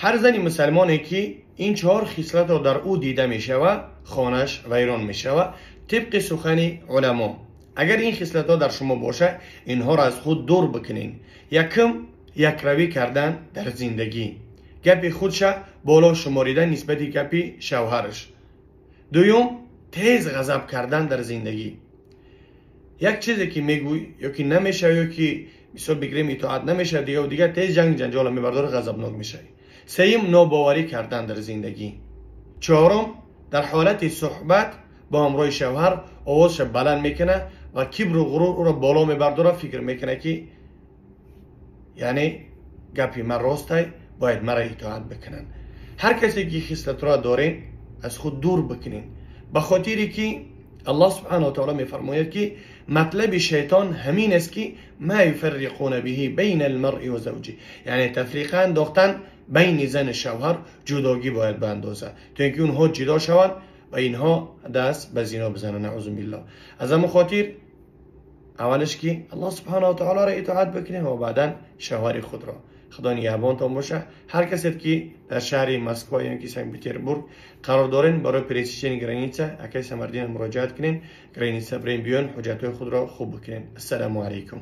Ҳар зани мусалмоне ки ин чор хислатро дар ӯ дида мешавад, хонаш вайрон мешавад, тибқи сухани уламо. Агар ин хислатҳо дар шумо бошад, инҳоро аз худ дур бикунед. Якум, якравӣ кардан дар зиндагӣ, гапи худша боло шуморидан нисбати гапи шавҳараш. Дуюм, тез ғазаб кардан дар зиндагӣ. Як чизе ки мегӯй ё ки намешавад, ё ки мисол бигирем итоат намешавад, дигаву дигар, тез ҷанг ҷанҷола мебардорад, ғазабнок мешавӣ. Сеюм, нобоварӣ кардан дар зиндагӣ. Чорум, дар ҳолати суҳбат бо ҳамроҳи шавҳар овозша баланд мекунад ва кибру ғурур ӯро боло мебардорад, фикр мекунад ки яъне гапи ман ростай, бояд маро итоат бикунанд. Ҳар касе ки хислатро доред, аз худ дур бикунед, ба хотире ки аллоҳ субҳанаҳу ва таъоло мефармояд ки матлаби шайтон ҳамин аст ки ма юфарриқуна биҳи байна алмаръи ва завҷи, яъне тафриқа андохтан байни зану шавҳар, ҷудогӣ бояд баандозад, то ин ки онҳо ҷудо шаванд ва инҳо даст ба зино бизананд, наъузу биллоҳ. Аз ҳамон хотир аввалаш ки аллоҳ субҳанаҳу ва таъолоро итоат бикунем ва баъдан шавҳари худро. Худо нигаҳбонтон боша. Ҳар касе ки дар шаҳри Москва ё ки Санкт Петербург қарор дорен, барои пересечение граница акай Самардина муроҷиат кунен, граница бирен, биён, ҳуҷҷатҳои худро хуб бикунен. Ассалому алайкум.